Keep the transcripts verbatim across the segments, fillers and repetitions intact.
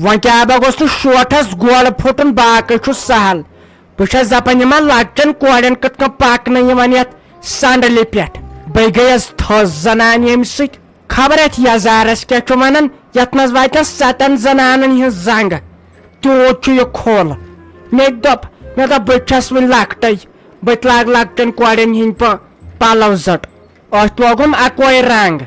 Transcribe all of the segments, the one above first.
وۄنۍ کیٛاہ بہ گوٚژھ نہٕ شوٹھس گۄڈٕ پھُٹُن، باقٕے چھُ سہل۔ بہٕ چھَس دَپان، یِمن لۄکٹٮ۪ن کورٮ۪ن کِتھ کٔنۍ پکنہٕ یِوان یتھ سنڈلہِ پٮ۪ٹھ؟ بہٕ گٔیَس تھٔز زنانہِ ییٚمہِ سۭتۍ۔ خبر اتھ یزارس کیٛاہ چھُ ونان، یتھ منٛز واتن ستن زنانن ہٕنٛز زنگہٕ۔ تیوٗت چھُ یہِ کھوٚل۔ مےٚ تہِ دوٚپ، مےٚ دوٚپ، بہٕ تہِ چھَس وُنہِ لۄکٹٕے، بہٕ تہِ لاگہٕ لۄکٹٮ۪ن کورٮ۪ن ہٕنٛدۍ پٲ-، پلو زٔٹ۔ أتھۍ لوگُم اکوے رنگ۔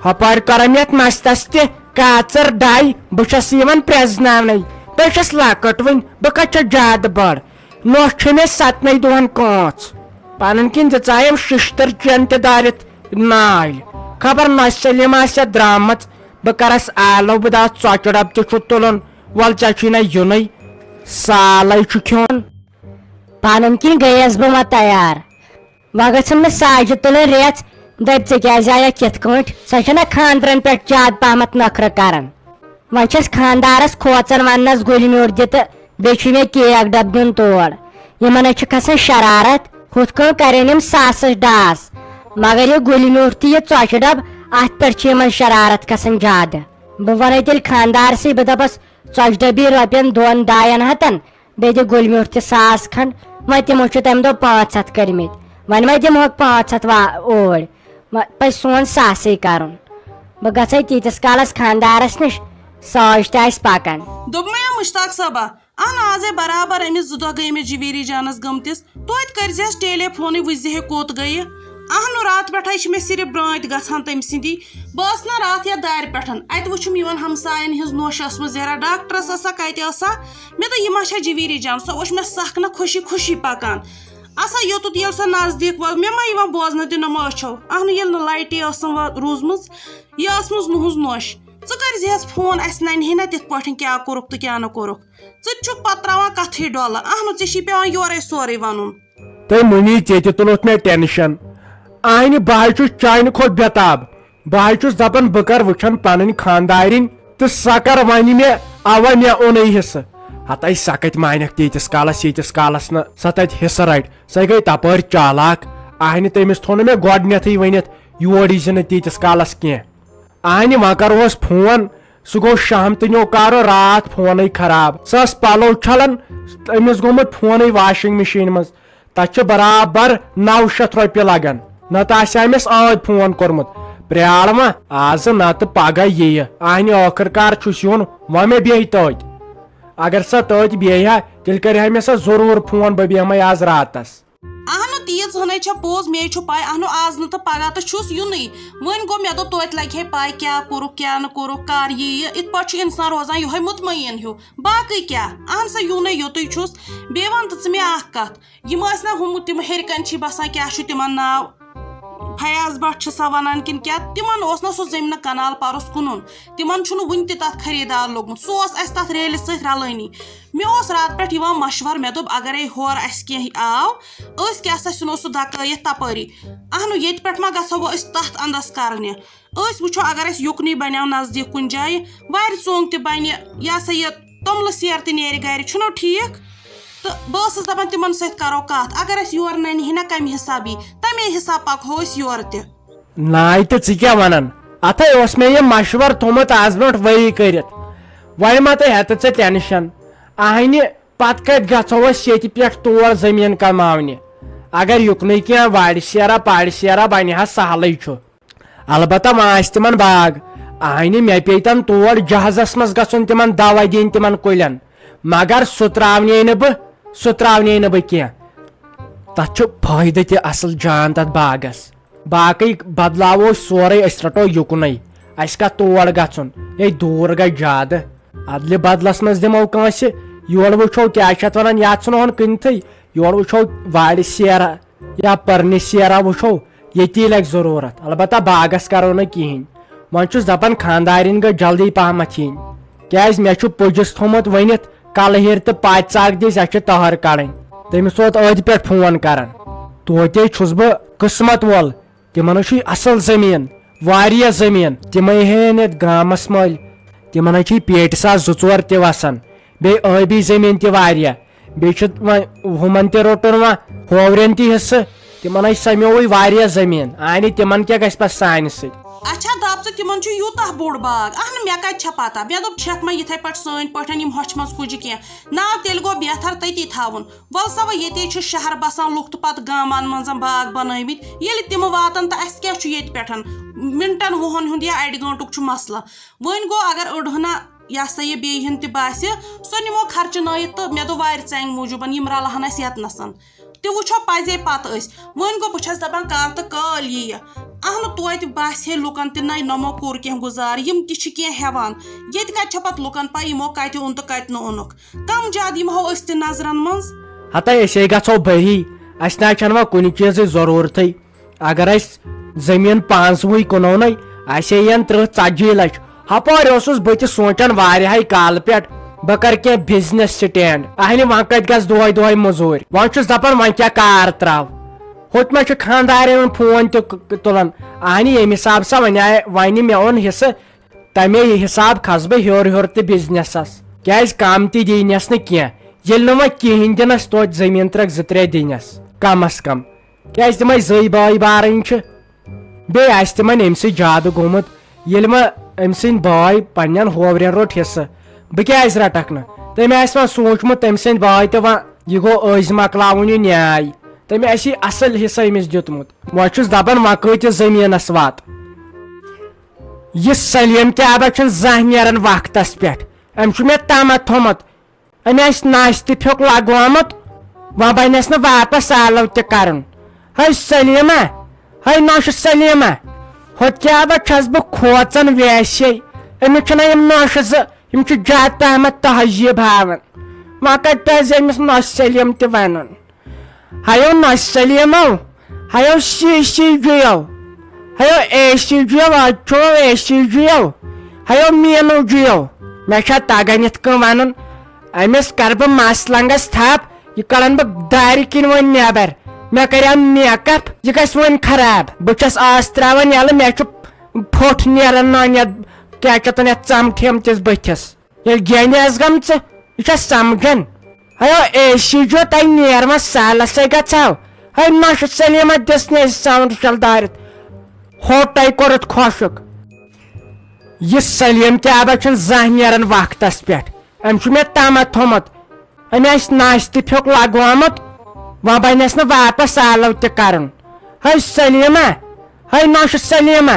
ہۄپٲرۍ کٔرٕم یتھ مستس تہِ کاژر ڈاے، بہٕ چھَس یِوان پرٛزناونَے۔ بہٕ چھَس لۄکٕٹ وٕنہِ، بہٕ کتہِ چھَس زیادٕ بٔڑ؟ نوٚش چھِ مےٚ ستنٕے دۄہن کٲنٛژ۔ پنٕنۍ کِنۍ دِژایَم شِشتٕر چٮ۪ن تہِ دٲرِتھ نالۍ۔ خبر نوٚش سلیمہ آسہِ درٛامٕژ، بہٕ کرس آلو، بہٕ دَپس، ژۄچہِ ڈبہٕ تہِ چھُ تُلُن، وَل ژےٚ چھُے نہ یُنُے، سالَے چھُ کھیوٚن۔ پنٕنۍ کِنۍ گٔیَس بہٕ وۄنۍ تیار۔ وۄنۍ گٔژھٕم نہٕ ساجہِ تُلٕنۍ ریژھ، دٔپۍ، "ژےٚ کیٛازِ آیکھ یِتھ کٲٹھۍ؟ سۄ چھےٚ نہ خانٛدرن پٮ۪ٹھ زیادٕ پہمتھ نخرٕ کران۔" وۄنۍ چھَس خانٛدارس کھوژان وننس گُلہِ میوٗٹھ دِ تہٕ بیٚیہِ چھُ مےٚ کیک ڈبہٕ دیُن تور۔ یِمن ہے چھِ کھسان شرارت، ہُتھ کٲنٛٹھۍ کرن یِم ساسس ڈاس، مگر یہِ گُلہِ میوٗٹھ تہٕ یہِ ژۄچہِ ڈبہٕ، اتھ پٮ۪ٹھ چھِ یِمن شرارت کھسان زیادٕ۔ بہٕ ونَے تیٚلہِ خانٛدارسٕے، بہٕ دپس، "ژۄچہِ ڈبہٕ یی رۄپین دۄن ڈاین ہتن، بیٚیہِ دِ گُلۍ میوٗٹھ تہِ ساس کھنٛڈ، وۄنۍ تِمو چھِ تَمہِ دۄہ پانٛژھ ہَتھ کٔرمٕتۍ، وۄنۍ ما دِمہوکھ پانٛژھ ہَتھ وا-، اوٗرۍ؟ وۄنۍ پَزِ سون ساسٕے کَرُن۔ بہٕ گژھَے تیٖتِس کالَس خانٛدارَس نِش، ساج تہِ آسہِ پَکان۔" دوٚپمَے مشتاق صٲبا، اہن آز ہے برابر أمِس زٕ دۄہ گٔے مےٚ جویری جانَس گٔمتِس، توتہِ کٔرۍزِہَس ٹیلی فونٕے، وٕچھزِہے کوٚت گٔیہِ۔ اہنُو، راتہٕ پٮ۪ٹھَے چھِ مےٚ صرف برٛانٛتۍ گژھان تٔمۍ سٕنٛدی۔ بہٕ ٲسٕس نا راتھ یَتھ دارِ پٮ۪ٹھ، اَتہِ وٕچھُم یِمَن ہمسایَن ہِنٛز نوٚش ٲسمٕژ زیران، ڈاکٹرَس ٲسا کَتہِ ٲسا، مےٚ دوٚپ، "یہِ ما چھےٚ جویری جان؟" سۄ وٕچھ مےٚ سَکھ نہ خوشی خوشی پَکان۔ اَسا یوٚتُتھ ییٚلہِ سۄ نزدیٖک وٲژ، مےٚ ما یِوان بوزنہٕ تہِ نہٕ ما أچھو۔ اہنُو، ییٚلہِ نہٕ لایٹٕے ٲسٕم وۄنۍ روٗزمٕژ، یہِ ٲسمٕژ نُہٕنٛز نوٚش۔ ژٕ کٔرۍزِہَس فون، اَسہِ نَنہِ ہے نہ تِتھ پٲٹھۍ کیٛاہ کوٚرُکھ تہٕ کیٛاہ نہٕ کوٚرُکھ۔ ژٕ تہِ چھُکھ پَتہٕ ترٛاوان کَتھٕے ڈۄلہٕ۔ اہنُو، ژےٚ چھی پٮ۪وان یورَے سورُے وَنُن۔ تہٕ مُنی، ژےٚ تہِ تُلُتھ مےٚ ٹینشن۔ اہنہِ، بہٕ حظ چھُس چانہِ کھۄتہٕ بےٚتاب۔ بہٕ حظ چھُس دپان، بہٕ کر وٕچھن پنٕنۍ خانٛدارِنۍ تہٕ سۄ کر ونہِ مےٚ، اوا، مےٚ اوٚنُے حصہٕ۔ ہتاے، سۄ کتہِ مانکھ تیٖتِس کالس، ییٖتِس کالس نہٕ سۄ تتہِ حصہٕ رٹہِ۔ سۄ گٔے تپٲرۍ چالاک۔ اہنہِ، تٔمِس تھوٚو نہٕ مےٚ گۄڈٕنیتھٕے ؤنِتھ، یور یی زِ نہٕ تیٖتِس کالس کینٛہہ۔ اہنہِ، وۄنۍ کرہوس فون، سُہ گوٚو شام تہٕ نیو کارو راتھ فونٕے خراب۔ سۄ ٲس پلو چھلان، أمِس گوٚمُت فونٕے واشنگ مشیٖن منٛز۔ تتھ چھِ برابر نو شیتھ رۄپیہِ لگان۔ نتہٕ آسہِ ہا أمِس ٲدۍ فون کوٚرمُت، پرٛارٕ وۄنۍ آزٕ نتہٕ پگاہ یِیہِ۔ اہنہِ، ٲخٕر کار چھُس یُن، وۄنۍ مےٚ بیٚہہِ تٔتۍ۔ اگر سۄ تٔتۍ بیٚہہِ ہا، تیٚلہِ کرِ ہا مےٚ سۄ ضروٗر فون، بہٕ بیٚہمَے آز راتس۔ اہنُو، تیٖژ ہنٕے چھےٚ پوٚز، مے چھُ پاے، اہنُو، آز نہٕ تہٕ پگاہ تہٕ چھُس یُنٕے۔ وۄنۍ گوٚو، مےٚ دوٚپ، توتہِ لگہِ ہے پاے کیٛاہ کوٚرُکھ، کیٛاہ نہٕ کوٚرُکھ، کر یِیہِ۔ یِتھ پٲٹھۍ چھُ انسان روزان یِہوٚے مطمئن ہیوٗ۔ باقٕے کیٛاہ؟ اہن سا، یُنٕے یوٚتُے چھُس۔ بیٚیہِ وَن تہٕ ژٕ مےٚ اکھ کتھ، یِم ٲسۍ نہ ہُم تِم ہیٚرِ کنہِ چھی بسان، کیٛاہ چھُ تِمن ناو؟ فیاض بٹ چھِ سۄ ونان کِنہٕ کیٛاہ؟ تِمن اوس نہ سُہ زٔمیٖنہٕ کنال پروس کٕنُن؟ تِمن چھُنہٕ وُنہِ تہِ تتھ خریٖدار لوٚگمُت۔ سُہ اوس اسہِ تتھ ریلہِ سۭتۍ رلٲنی۔ مےٚ اوس راتہٕ پٮ۪ٹھ یِوان مشورٕ، مےٚ دوٚپ، اگرے ہورٕ اسہِ کینٛہہ آو، أسۍ کیٛاہ سا ژھٕنو سُہ دکٲیِتھ تپٲری؟ اہنُو، ییٚتہِ پٮ۪ٹھ ما گژھو وۄنۍ أسۍ تتھ اندس کرنہِ؟ أسۍ وٕچھو، اگر اَسہِ یُکنُے بنیو نزدیٖک کُنہِ جایہِ، وارِ ژونٛگ تہِ بنہِ، یہِ ہسا یہِ توٚملہٕ سیر تہِ نیرِ گرِ، چھُنو ٹھیٖک؟ تہٕ بہٕ ٲسٕس دپان، تِمن سۭتۍ کرو کتھ، اگر اَسہِ یورٕ ننہِ ہے نہ کمہِ حسابہٕ یی، تمے حسابہٕ پکہو أسۍ یورٕ تہِ۔ ناے تہٕ ژٕ کیٛاہ ونان؟ اتھے اوس مےٚ یہِ مشور تھوٚمُت از برونٛٹھ ؤری کٔرِتھ۔ وۄنۍ ما تہٕ ہٮ۪تہٕ ژےٚ ٹینشن؟ اہنہِ، پتہٕ کتہِ گژھو أسۍ ییٚتہِ پٮ۪ٹھ تور زٔمیٖن کماونہِ؟ اگر یُکنُے کینٛہہ وارِ سیرا پارِ سیرا بنہِ ہا، سہلٕے چھُ۔ البتہ وۄنۍ آسہِ تِمن باغ۔ اہنہِ، مےٚ پیٚیہِ تن تور جہازس منٛز گژھُن، تِمن دوا دِنۍ تِمن کُلٮ۪ن۔ مگر سُہ تراونے نہٕ بہٕ، سُہ تراونے نہٕ بہٕ کینٛہہ۔ تتھ چھُ فٲیدٕ تہِ اصل جان تتھ باغس۔ باقٕے بدلاوو أسۍ سورُے، أسۍ رٹو یُکنُے۔ اسہِ کتھ تور گژھُن؟ ہے، دوٗر گژھِ زیادٕ۔ ادلہِ بدلس منٛز دِمو کٲنٛسہِ۔ یورٕ وٕچھو کیٛاہ چھِ اتھ ونان، یتھ ژھٕنہون کٕنتھٕے۔ یورٕ وٕچھو وارِ سیرا یا پرنہِ سیرا وٕچھو، ییٚتی لگہِ ضروٗرت۔ البتہ باغس کرو نہٕ کِہینۍ۔ وۄنۍ چھُس دپان خانٛدارِنۍ گٔژھ جلدی پہمتھ یِنۍ، کیازِ مےٚ چھُ پُجِس تھوٚمُت ؤنِتھ، کلہٕ ہیرِ تہٕ پاتہِ ژکھ دِژ، اسہِ چھِ تہر کڑٕنۍ۔ تٔمِس ووت أتھۍ پٮ۪ٹھ فون کران۔ توتہِ چھُس بہٕ قٕسمت وول، تِمن چھُے اصل زٔمیٖن، واریاہ زٔمیٖن۔ تِمے ہیٚین یتھ گامس مٔلۍ۔ تِمن چھِ پیٹہِ ساس زٕ ژور تہِ وسان، بیٚیہِ ٲبی زٔمیٖن تہِ واریاہ۔ بیٚیہِ چھُ وۄنۍ ہُمن تہِ روٚٹُن وۄنۍ ہوورٮ۪ن تہِ حصہٕ۔ تِمن ہے سمیووٕے واریاہ زٔمیٖن، اہنہِ، تِمن کیٛاہ گژھِ پتہٕ سانہِ سۭتۍ؟ اچھا دپ ژٕ، تِمن چھُ یوٗتاہ بوٚڑ باغ؟ اہنہٕ، مےٚ کتہِ چھےٚ پتہ؟ مےٚ دوٚپ، چھکھ ما یِتھے پٲٹھۍ سٲنۍ پٲٹھۍ یِم ہۄچھِ منٛز کُجہِ کینٛہہ؟ ناو تیٚلہِ گوٚو بہتر تٔتی تھاوُن۔ ول سا وۄنۍ، ییٚتے چھِ شہر بسان لُکھ تہٕ پتہٕ گامن منٛز باغ بنٲومٕتۍ، ییٚلہِ تِم واتن تہٕ اسہِ کیٛاہ چھُ ییٚتہِ پٮ۪ٹھ؟ منٹن وُہن ہُنٛد یا اڑِ گٲنٹُک چھُ مسلہٕ۔ وۄنۍ گوٚو اگر أڑہنا، یہِ ہسا یہِ بیٚیہِ ہن تہِ باسہِ، سۄ نِمو خرچہٕ نٲیِتھ تہٕ مےٚ دوٚپ وارِ ژانہِ موٗجوٗبن یِم رلہٕ ہن اسہِ یتنس۔ تہِ وٕچھو پزے پتہٕ أسۍ۔ وۄنۍ گوٚو بہٕ چھس دپان کالہٕ تہٕ کالۍ یِیہِ۔ اہنہٕ، توتہِ باسہِ ہے لُکن تہِ نَے نۄمو کوٚر کینٛہہ گُزار، یِم تہِ چھِ کینٛہہ ہٮ۪وان۔ ییٚتہِ کتہِ چھےٚ پتہٕ لُکن پاے یِمو کتہِ اوٚن تہٕ کتہِ نہٕ اوٚنُکھ؟ کم زیادٕ یِمو أسۍ تہِ نظرن منٛز۔ ہتے أسے گژھو بٔری، اسہِ نہ چھنہٕ وۄنۍ کُنہِ چیٖزٕچ ضروٗرتھٕے۔ اگر اسہِ زٔمیٖن پانٛژوٕے کٕنو نے، اسے یِن ترٕٛہ ژتجی لچھ۔ ہپٲرۍ اوسُس بہٕ تہِ سونٛچان واریاہے کالہٕ پٮ۪ٹھ بہٕ کرٕ کینٛہہ business stand۔ اہنہِ وۄنۍ کتہِ گژھٕ دۄہے دۄہے مٔزوٗرۍ؟ وۄنۍ چھُس دپان وۄنۍ کیٛاہ کار تراو؟ ہُتہِ ما چھُ خانٛدارٮ۪ن ہُنٛد فون تہِ ک-، ک-، تُلان؟ اہنہِ ییٚمہِ حساب سا وۄنۍ آے، وۄنہِ مےٚ اوٚن حصہٕ، تمے حساب کھسہٕ بہٕ ہیوٚر ہیوٚر تہِ businessس۔ کیٛازِ کم تہِ دِینس نہٕ کینٛہہ، ییٚلہِ نہٕ وۄنۍ کِہیٖنۍ دِنس توتہِ زٔمیٖن ترٛکھ زٕ ترٛےٚ دِنس کم از کم۔ کیٛازِ تِمے زٕے بٲے بارٕنۍ چھِ۔ بیٚیہِ آسہِ تِمن أمۍ سۭتۍ زیادٕ گوٚمُت۔ ییٚلہِ وۄنۍ أمۍ سٕنٛدۍ بٲے پننٮ۪ن ہوورٮ۪ن روٚٹ حصہٕ، بہٕ کیٛازِ رٹکھ نہٕ؟ تٔمۍ آسہِ وۄنۍ سوٗنٛچمُت، تٔمۍ سٕنٛدۍ بٲے تہِ وۄنۍ، یہِ گوٚو أزۍ مۄکلاوُن یہِ نیاے۔ تٔمۍ آسہِ یہِ اصل حصہٕ أمِس دیُتمُت۔ وۄنۍ چھُس دپان وۄنۍ کۭتِس زٔمیٖنس وات۔ یہِ سلیٖم کیٛاہ با چھُنہٕ زانٛہہ نیران وقتس پٮ۪ٹھ؟ أمۍ چھُ مےٚ تامتھ تھوٚمُت۔ أمۍ آسہِ نَس تہِ پھیُک لگومُت، وۄنۍ بنٮ۪س نہٕ واپس آلو تہِ کرُن۔ ہے سلیمہ، ہے نوشہِ سلیمہ، ہُتہِ کیٛاہ بہ چھَس بہٕ کھوژان ویسے۔ أمِس چھِنہ یِم نوشہِ زٕ، یِم چھِ زیادٕ پہمتھ تہذیٖب ہاوان۔ وۄنۍ کتہِ پزِ أمِس نوشہِ سلیم تہِ ونُن؟ ہیو نوشہِ سلیمو، ہیو سی سی جیو، ہیو اے سی جیو، آز چھُ اے سی جیو، ہیو مینو جیو۔ مےٚ چھا تگان یِتھ کٔنۍ ونُن؟ أمِس کرٕ بہٕ مس لنگس تھپھ، یہِ کڑن بہٕ دارِ کِنۍ وۄنۍ نٮ۪بر۔ مےٚ کریٛاو make up، یہِ گژھِ وۄنۍ خراب۔ بہٕ چھَس آس تراوان یَلہٕ، مےٚ چھُ پھوٚٹھ نیران نانہِ، کیٛاہ چھِ اتھ ونان، یتھ ژمٹھیمتِس بٕتھِس۔ ییٚلہِ گیندِ آسہٕ گٔمژٕ، یہِ چھا سمجھان؟ ہیو اے سی جو تۄہہِ نیرما سالس ہے گژھو۔ ہے نۄشہِ سلیمہ دِژ نہٕ أسۍ ساوُنڈ شل دٲرِتھ۔ ہوٹے کوٚرُتھ خۄشک۔ یہِ سلیٖم کیٛاہ با چھُنہٕ زانٛہہ نیران وقتس پٮ۪ٹھ؟ أمۍ چھُ مےٚ تامتھ تھوٚمُت۔ أمۍ آسہِ نَس تہِ پھیُک لگومُت، وۄنۍ بنٮ۪س نہٕ واپس آلو تہِ کرُن۔ ہے سلیمہ، ہے نوشہِ سلیمہ،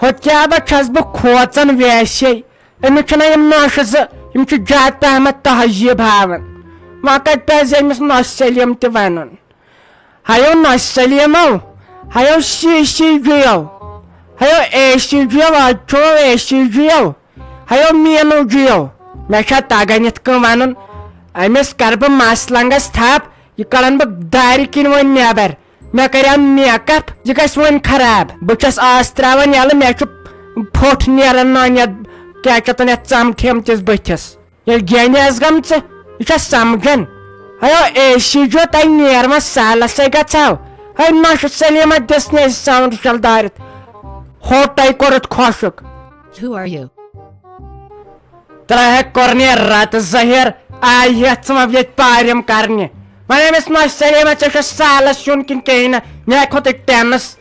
ہُتہِ کیٛاہ با چھَس بہٕ کھوژان ویسے۔ أمِس چھِنہ یِم نوشہِ زٕ، یِم چھِ زیادٕ پہمتھ تہذیٖب ہاوان۔ وۄنۍ کتہِ پزِ أمِس نوشہِ سلیٖم تہِ ونُن؟ ہیو نوشہِ سلیمو، ہیو سی سی جیو، ہیو اے سی جیو، آز چھُ اے سی جیو، ہیو مینو جیو۔ مےٚ چھا تگان یِتھ کٔنۍ ونُن؟ أمِس کرٕ بہٕ مس لنگس تھپھ، یہِ کڑن بہٕ دارِ کِنۍ وۄنۍ نٮ۪بر۔ مےٚ کریٛاو make up، یہِ گژھِ وۄنۍ خراب۔ بہٕ چھَس آس تراوان یَلہٕ، مےٚ چھُ پھوٚٹھ نیران نانہِ، کیٛاہ چھِ اتھ ونان، یتھ ژمٹھیمتِس بٕتھِس۔ ییٚلہِ گیندِ آسہٕ گٔمژٕ، یہِ چھا سمجھان؟ ہیو اے سی جو تۄہہِ نیرما سالس ہے گژھو۔ ہے نۄشہِ سلیمہ دِژ نہٕ أسۍ ساوُنڈ شل دٲرِتھ۔ ہوٹے کوٚرُتھ خۄشک۔ Who are you? ترٛےٚ ہَتھ کوٚر نے رتہٕ ظٲہِر، آیہِ ہٮ۪تھ ژٕ وۄنۍ ییٚتہِ پارِم کرنہِ۔ وۄنۍ أمِس نۄشہِ سلیمہ، ژےٚ چھُ سالس یُن کِنہٕ کِہیٖنۍ نہٕ؟ مےٚ کھوٚتُے tense۔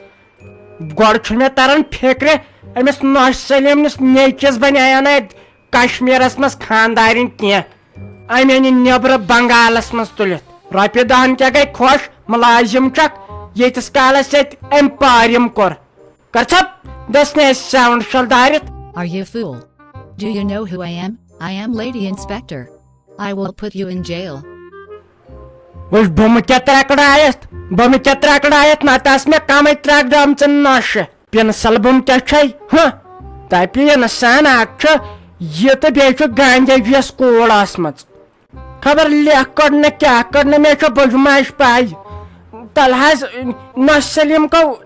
گۄڈٕ چھُ مےٚ تران فِکرِ، أمِس نۄشہِ سلیمنِس نیٚچوِس بنیٛاو نہٕ اَتہِ کشمیٖرس منٛز خانٛدارِنۍ کینٛہہ۔ أمۍ أنۍ یہِ نیٚبرٕ بنگالس منٛز تُلِتھ۔ رۄپیہِ دہن کیٛاہ گٔے خۄش، مُلازِم چھکھ، ییٖتِس کالس ژےٚ أمۍ پارِم کوٚر۔ کر ژھۄپ، دٔسۍ نہٕ اَسہِ ساوُنٛڈ شل دٲرِتھ۔ Are you fool? Do you know who I am? I am Lady Inspector. I will put you in jail. وٕچھ، بُمہٕ کیٛاہ ترٛکڑایَتھ، بُمہٕ کیٛاہ ترٛکڑایَتھ، نتہٕ آسہٕ مےٚ کمٕے ترٛکھ درٛامژٕ نۄشہِ۔ پِنسل بُم کیٛاہ چھے؟ ہہ، دپہِ اِنسان اکھ چھُ یہِ تہٕ بیٚیہِ چھُ گانجا جیس کوٗر ٲسمٕژ۔ خبر لیکھ کٔڑ نہٕ کیٛاہ کٔڑ نہٕ، مےٚ چھُ بُجماج پاے۔ تلہٕ حظ، نۄشہِ سلیٖم کو،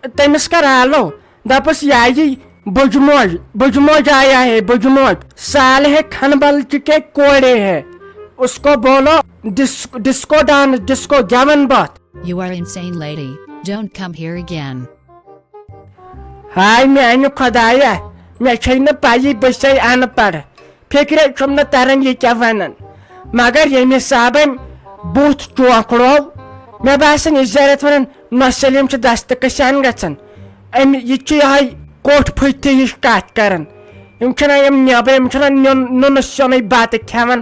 تٔمِس کر آلو؟ دپُس یہِ آیی بُجموج، بُجموج آیا ہے، بُجموج۔ سالہِ ہے کھنبل چہِ کے کوڑے ہے۔ اس کو بولو ڈس-، ڈسکو ڈانس، ڈسکو گٮ۪وَن بتھ۔ You are insane, lady. Don't come here again. ہاے میانہِ خۄدایا، مےٚ چھے نہٕ پَیی، بہٕ چھسے اَن پَڑھ۔ فِکرے چھُم نہٕ تَران یہِ کیٛاہ وَنان۔ مگر ییٚمہِ حسابہٕ أمۍ بُتھ چوکھڑوو، مےٚ باسان یہِ چھِ زیارت وَنان، نۄشہِ سلیٖم چھِ دستہٕ کشان گژھان۔ أمۍ، یہِ چھُ یِہوٚے کوٚٹھ پھٔتۍ ہِش کتھ کران۔ یِم چھِنہ یِم نٮ۪بر، یِم چھِنہ نیُن، نُنہٕ سیُنٕے بتہٕ کھٮ۪وان،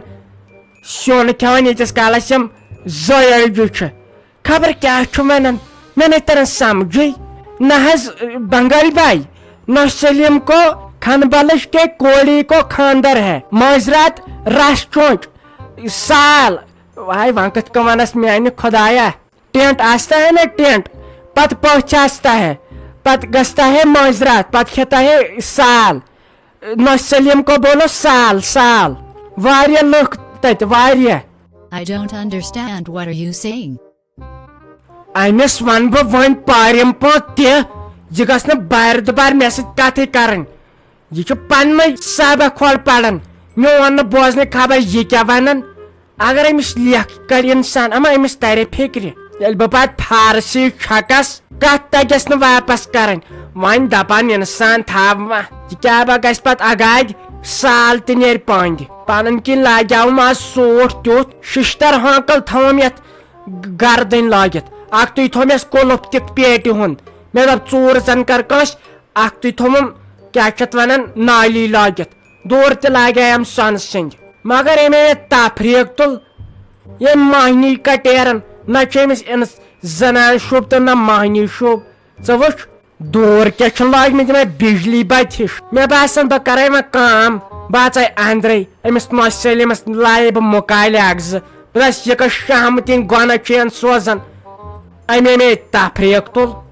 سیُن کھٮ۪وان، ییٖتِس کالس یِم زٲیِج چھِ۔ خبر کیٛاہ چھُ ونان، مےٚ نَے تران سمجھٕے۔ نہ حظ بنگال بھائی، نہ سلیم کو کھنبلش کے کوڑی کو خاندر ہے، معذرات، رس چونچ، سال۔ واے، وۄنۍ کِتھ کٔنۍ ونس میانہِ خدایا؟ ٹینٹ آستا ہے نا ٹینٹ، پت پٔژھ آستا ہے، پت گژھتا ہے معذرات، پت کھیتا ہے سال۔ نہ سلیم کو بولو سال، سال۔ واریاہ لُکھ تتہِ، واریاہ۔ I don't understand what are you saying. أمِس وَنہٕ بہٕ وۄنۍ پارٮ۪م پٲٹھۍ تہِ، یہِ گژھِ نہٕ بارِ دُبارٕ مےٚ سۭتۍ کَتھٕے کَرٕنۍ۔ یہِ چھُ پنٛنُے سبق کھۄل پَران، میون نہٕ بوزنٕے خبر یہِ کیٛاہ وَنان۔ اگر أمِس لیکھ کَڑِ اِنسان، اما أمِس تَرِ فِکرِ۔ ییٚلہِ بہٕ پَتہٕ فارسی چھَکَس، کَتھ تَگٮ۪س نہٕ واپَس کَرٕنۍ۔ وۄنۍ دَپان اِنسان تھاو وۄنۍ، یہِ کیٛاہ با گژھِ پَتہٕ اَگادِ، سال تہِ نیرِ پانٛدِ۔ پَنٕنۍ کِنۍ لاگیٛاوُم آز سوٗٹ تیُتھ، شِشتَر ہانٛکَل تھٲوٕم یَتھ گردٕنۍ لٲگِتھ۔ اکھتُے تھوٚو مےٚ کُلُف تہِ پیٹہِ ہُنٛد۔ مےٚ دوٚپ، ژوٗر زن کر کٲنٛسہِ۔ اکھتُے تھوٚوُم، کیٛاہ چھِ اتھ ونان، نالی لٲگِتھ۔ دوٗر تہِ لاگییم سۄنہٕ سٕنٛدۍ۔ مگر ییٚمۍ مےٚ تفریٖق تُل، ییٚمۍ مۄہنی کٹیرن، نہ چھُ أمِس انس زنان شوٗب تہٕ نہ مۄہنی شوٗب۔ ژٕ وٕچھ، دوٗر کیٛاہ چھِ لٲگمٕتۍ یِمے بجلی بتہِ ہِش۔ مےٚ باسان، بہٕ کرے وۄنۍ کٲم، بہٕ اژے أنٛدرے، أمِس نۄشہِ سٲلِمس لایے بہٕ مُکالہِ اکھ زٕ۔ بہٕ دپس، یہِ کۄس شہمتٕنۍ گۄنہ چھِ یَن سوزان؟ أمۍ مے تفریٖق تُل۔